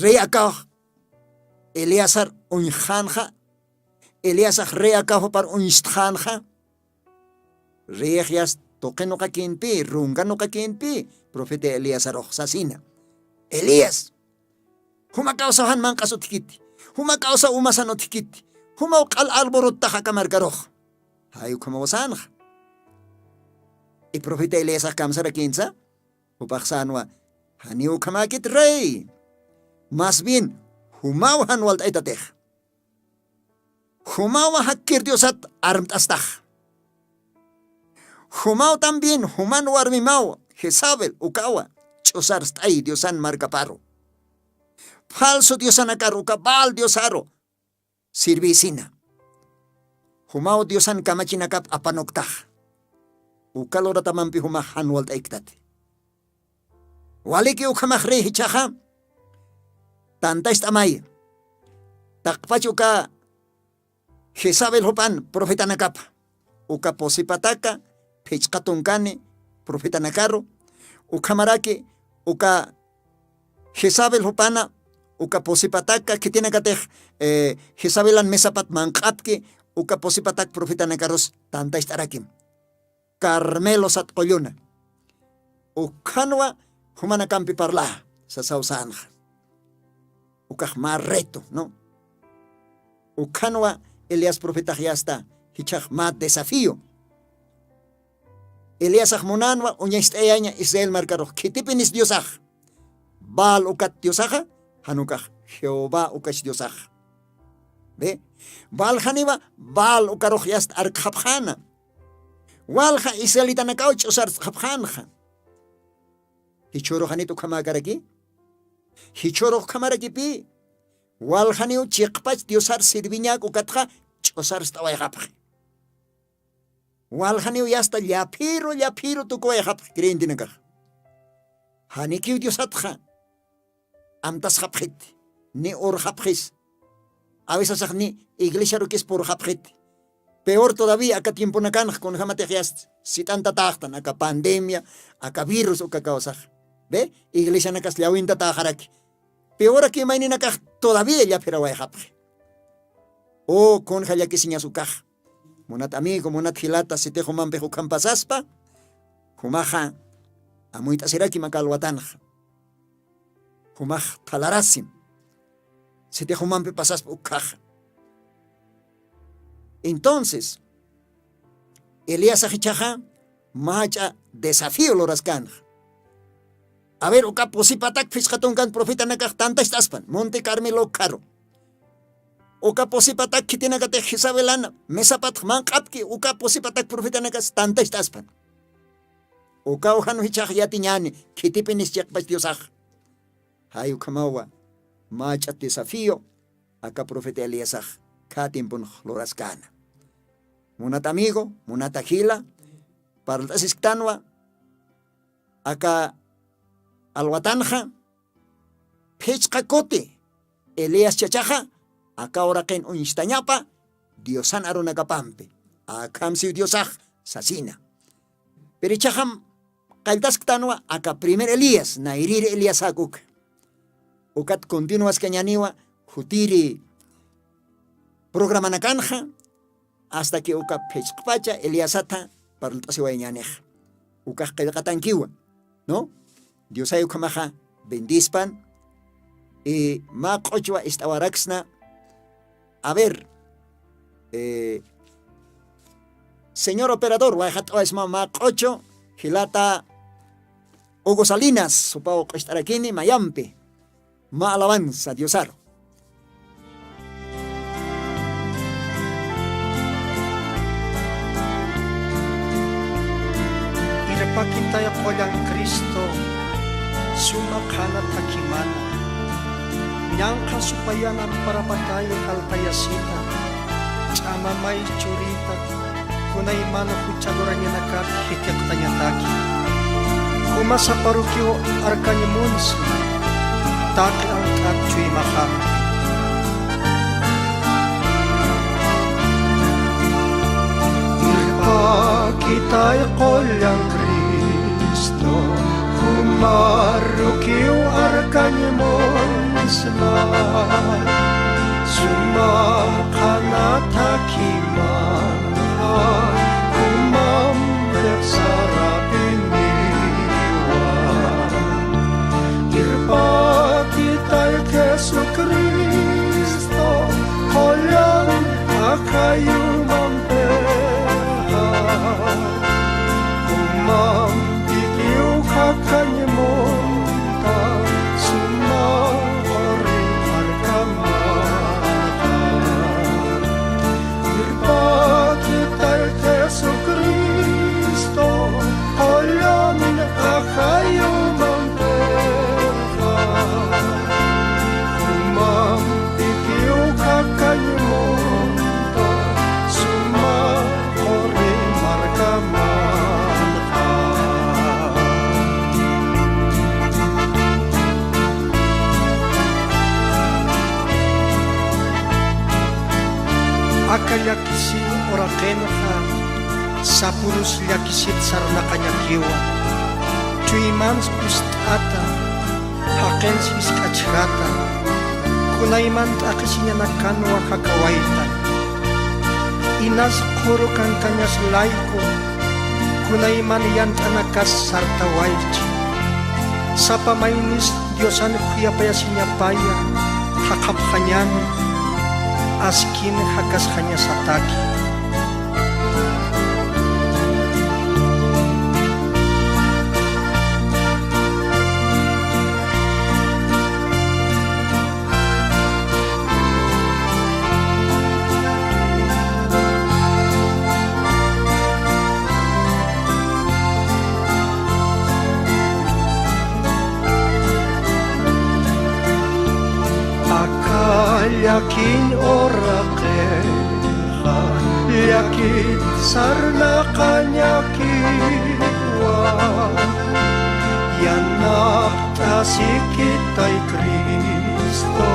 rey akaw eleazar uñxxänxa. Eleasax rey akaw jupar uñstxänxa. Reyix yasta tuqi nuqakïnpï runka nuqakïnpï profeta eleazarux sasina. Elías, juma kawsaw jan manq'as utjkiti, juma kawsaw umasan utjkiti, jumaw q'al alborottax aka markarux. Jay ukhamaw sänxa. Y profeta eliasax kamsarakïnsa jupax sänwa, janiw ukhamäkit rey. Más bien jumaw jan walt'aytatix. Jumawa jakkir diosat armt'astax. Jumaw también juman warmimaw jezabel ukawa ch'usarst'ay diosan markaparu. Falso diosanakar uka baal diosaru sirvïsina. Jumaw diosan kamachinakap apanuktax. Uka luratamampi jumax jan walt'ayktati. Waliki ukhamax rey jichhaxa tantacht'amaya. Taqpach uka jezabel jupan profetanakapa uka pusipataka phichqa tunkani profetanakaru. Ukhamaraki uka jezabel jupana uka pusipataka khitinakatix jezabelan mesapat manq'apki. uka pusipatak profetanakarus tantacht'arakim. Carmelo sat qulluna. Ukhanwa jumanakampi parla, sasaw sanxa. Ukax mä reto, ¿no? Ukhanwa Elías profetax yasta, jichhax mä desafío. Eliasax munänwa uñacht'ayaña Israel markarux khitipinis Diosax. Baal ukat Diosaxa, jan ukax Jehová ukach Diosaxa. ¿Ve? Waljaniwa Baal ukarux yasta arkxapxäna. Walja israelitanakaw ch'usart'xapxänxa. ¿Jichhüru janit ukhamäkaraki? ¿Jichhüru ukhamarakipï? Waljaniw chiqpach Diosar sirviñäk ukatxa ch'usarst'awayxapxi. Waljaniw yasta llaphiru, llaphiru tukuwayxapxi creyentenakax. Janikiw Diosatxa amtasxapxiti, ni urxapxis. A veces ni iglesiarukis purxapxiti. Peor todavía aka tiemponakanxa kunjamatix yasta sit'antatäxtan aka pandemia, aka virus uka causaxa. ¿Ve? Iglesianakas llawintatäxaraki. Peoraki mayninakax todavía llaphirawayxapxi. O kunja llakisiñas ukax. Munat amigo, munat jilata, sitix jumampix ukham pasaspa, jumaxa amuyt'asirakim aka alwatanxa. Jumax thalarasim. Sitix jumampi pasaspa ukhaxa. Entonces, Elíasax jichhaxa mach'a desafío luraskänxa. A ver, uka pusi patak phisqa tunkan profetanakax tantacht'aspan, Monte Carmelo ukharu. Uka pusi patak khitinakatix Jezabelana, Mesapatx manq'apki, uka pusi patak profetanakas tantacht'aspan. Ukaw jan jichhax yatiñäni, khitipinis chiqpach Diosax. Jay ukhamawa, mach'a desafío, aka profeta Elíasax, khä tiemponx luraskäna. Munat amigo, munata jila, parlt'asisktanwa, aka alwatanxa, phichqa kuti, Elías chachaxa, aka uraqin uñstañapa, Diosan arunakapampi, akham siw Diosax, sasina. Pero ichhaxam qalltasktanwa aka primer Elías, nayrïr Eliasak uka. Ukat continuaskañäniwa jutiri programanakanxa, hasta que uka phichqpacha Eliasata parlt'asiwayañänixa. Ukax qillqatankiwa, ¿no? Diosay ukhamaxa bendispan. Y mä q'uchwa ist'awaraksna. A ver, eh, señor operador, wayqat'awaysma mä q'uchu, jilata Hugo Salinas, supaw q'ucht'arakini mayampi. Mä alabanza Diosaru. Irpakitay qullan Cristo, suma qhana thakimana. Ñanqha supayana amparapatay jaltayasita, ch'amamay churita, kunayman jucha lurañanakat jithiqtañataki. Juma saparukiw arkañ munsma, taqi alk'at chuymaxam. Irpakitay qullan Cristo, jumarukiw arkañ munsma, suma qhana thakima, jumampi sarapiniwa. Irpakitay Jesucristo, qullan akayumampixa, jumampikiw jakañ munta, suma quri markamanxa. Irpakitay Jesucristo, qullan akayumampixa, jumampikiw jakañ munta, suma quri markamanxa. Aka llakisiñ uraqinxa, sapürus llakisit sarnaqañakiwa. Chuymans ust'ata, jaqins jisk'achjata, kunayman t'aqhisiñanakanwa jakawayta. Inas quru kankañas layku, kunayman yant'anakas sartawaychi. Sapa maynis Diosan khuyapayasiñapaya, jaqhapxañani, askin jakasxañasataki. Aka llakin uraqix, llakit sarnaqañakiwa, yanapt'asikitay Cristo,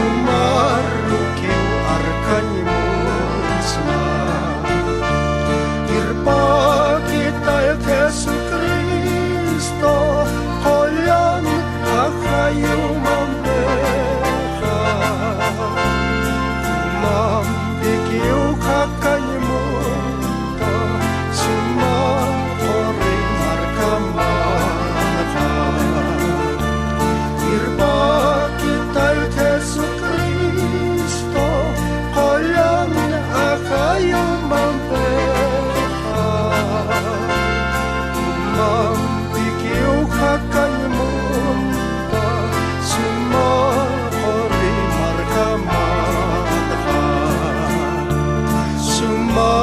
umarukiw arkañ munsma. Irpakitay Jesucristo, qullan ajayumampixa, umampikiw jakañ munta, suma quri markamanxa. Irpakitay Jesucristo, qullan ajayumampixa, umampikiw jakañ munta, suma quri markamanxa, suma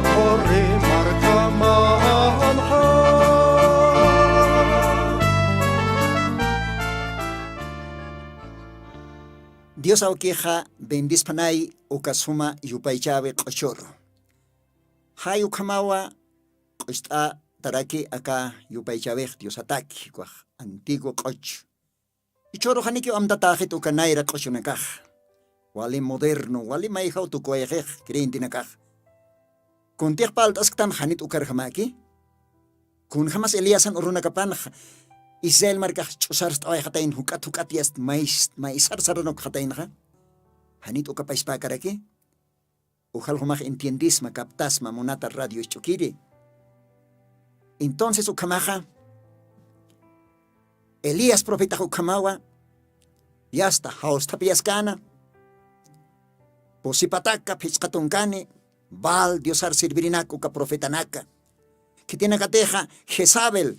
quri markamanxa. Dios awkixa bendisphanay uka suma yupaychäwi q'uchuru. Jay ukhamawa q'ucht'ataraki aka yupaychäwix Diosataki, ukax antiguo q'uch. Jichhüru janikiw amtatäxit uka nayra q'uchunakax. Wali moderno, wali mayjaw tukuwayxix creyentenakax. Kuntix parlt'asktan janit ukarjamäki. Kunjamas Elíasan urunakapanxa Israel markax ch'usarst'awayxatayna juk'at juk'at yast mays-, maysar saranukxataynaxa. Janit uka pachpäkaraki. Ujal jumax entiendisma, captasma, munata radio isch'ukiri. Entonces ukhamaxa, Elías profetax ukhamawa, yasta jawsthapiyaskana, pusipataka phichqa tunkani, Baal diosar sirvirinak uka profetanaka. Khitinakatixa, Jezabel,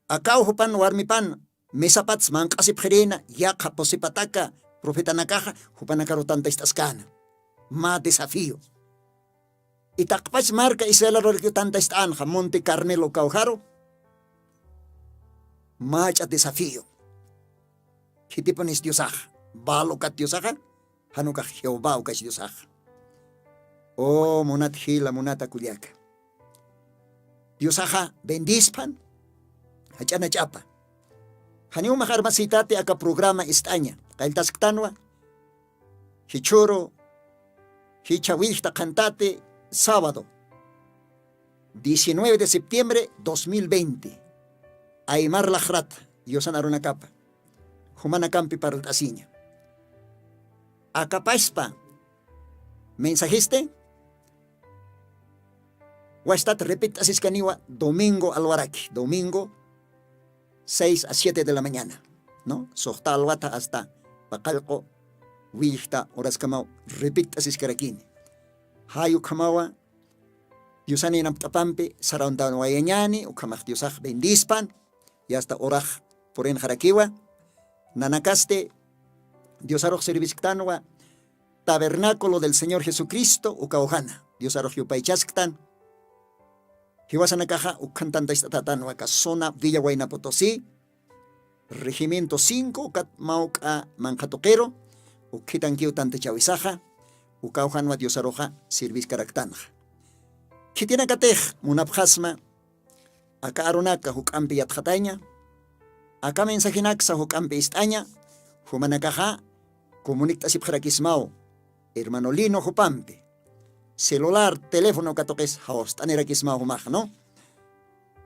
akaw jupan warmipan, misapats manq'asipxirïna, yaqha pusipataka profetanakaxa jupanakaru tantacht'askana. Mä desafío. Itaqpach marka Israelarurakiw tantacht'änxa Monte Carmelo kawjaru. Mach'a desafío. Khitipunis Diosaxa, Baal ukat Diosaxa, jan ukax Jehová ukach Diosaxa. O munat jila, munata kullaka. Diosaxa bendisphan, jach'anach'apa. Janiw max armasïtati aka programa ist'aña, qalltasktanwa, jichhüru, jichha willkta qhantati, sábado, diecinueve de septiembre dos mil veinte. Aymar laxrata, yusan arunakapa. Jumanakampi parlt'asiña. Akapaspa mensajisti, wastat repit'asiskaniwa domingo alwaraki, domingo seis a siete de la mañana, ¿no? Suxta alwata hasta paqallqu willkta horaskamaw repit'asiskarakini. Jay ukhamawa, Diosan yanapt'apampi sarantawayañäni, ukhamax Diosax bendispan, yasta horax purinxarakiwa, nanakasti Diosarux servisktanwa, Tabernáculo del Señor Jesucristo, ukawjana, Diosarux yupaychasktan, jiwasanakaxa ukhan tantacht'atätanwa, aka zona Villa Huayna Potosí, regimiento cinco, ukat mawk'a manqha tuqiru, ukkhitankiw tantachäwisaxa, ukawjanwa Diosaruxa serviskaraktanxa. Khitinakatix munapxasma, aka arunaka juk'ampi yatxataña, aka mensajinaksa juk'ampi ist'aña, jumanakaxa comunict'asipxarakismaw, hermano Lino jupampi, celular, teléfono katuqis jawst'anirakismaw jumax, ¿no?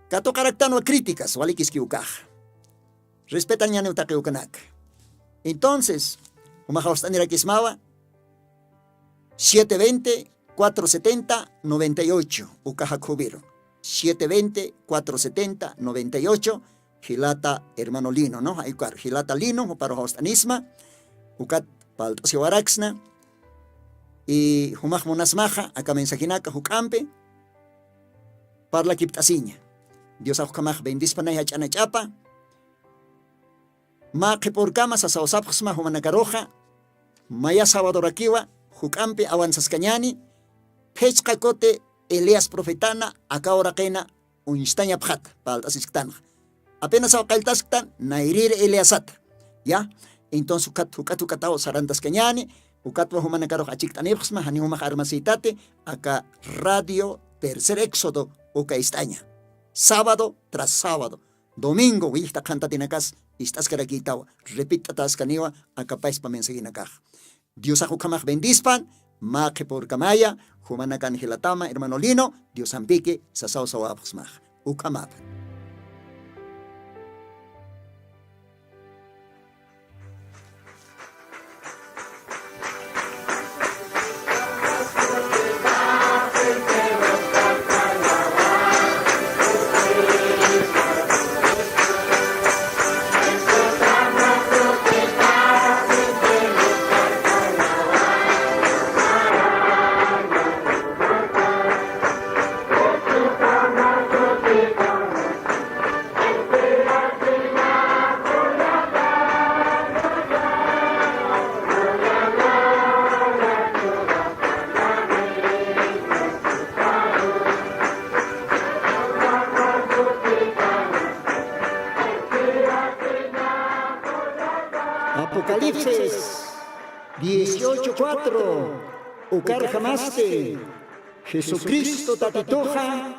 Katuqaraktanwa críticas, walikiski ukax. Respetañäniw taqi ukanaka. Entonces, jumax jawst'anirakismawa, siete veinte, cuatro setenta, noventa y ocho, uka jakhuwiru. Siete veinte, cuatro setenta, noventa y ocho, jilata hermano Lino, ¿no? Jay ukar, jilata Lino, juparu jawst'anisma, ukat parlt'asiwaraksna, y jumax munasmaxa, aka mensajinaka juk'ampi parlakipt'asiña. Diosax ukhamax bendispanay jach'a jach'apa. Mä qhipürkama sasaw sapxsma jumanakaruxa, maya sabadorakiwa juk'ampi avanzaskañäni, phichqa kuti Elías profetana aka uraqina uñstañapxata, parlt'asisktanxa. Apenas aw qalltasktan, nayrïri Eliasata. Ya, entonces ukat, ukat, ukataw sarantaskañäni, ukatwa jumanakarux achikt'anipxsma, jani jumax armasïtati, aka Radio Tercer Éxodo uka ist'aña. Sábado tras sábado, domingo, willjta qhantatinakas ist'askarakïtawa, repit'ataskaniwa aka paspa mensajinakax. Diosax ukhamax bendispan, mä qhipürkamaya, jumanakan jilatama, hermano Lino, Diosampiki sasaw sawapxsmax. Ukhamapan. Apocalipsis dieciocho cuatro, ukarjamasti Jesucristo Tatituxa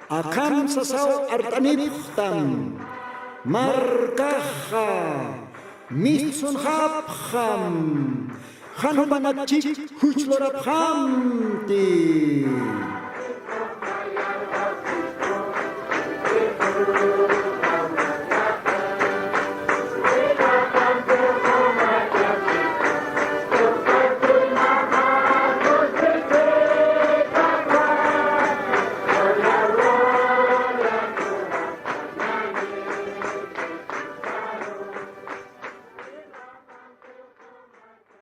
akham sasaw art'anipxtam, markaxa mistsunxapxam, jan jupanakchik juch lurapxamti.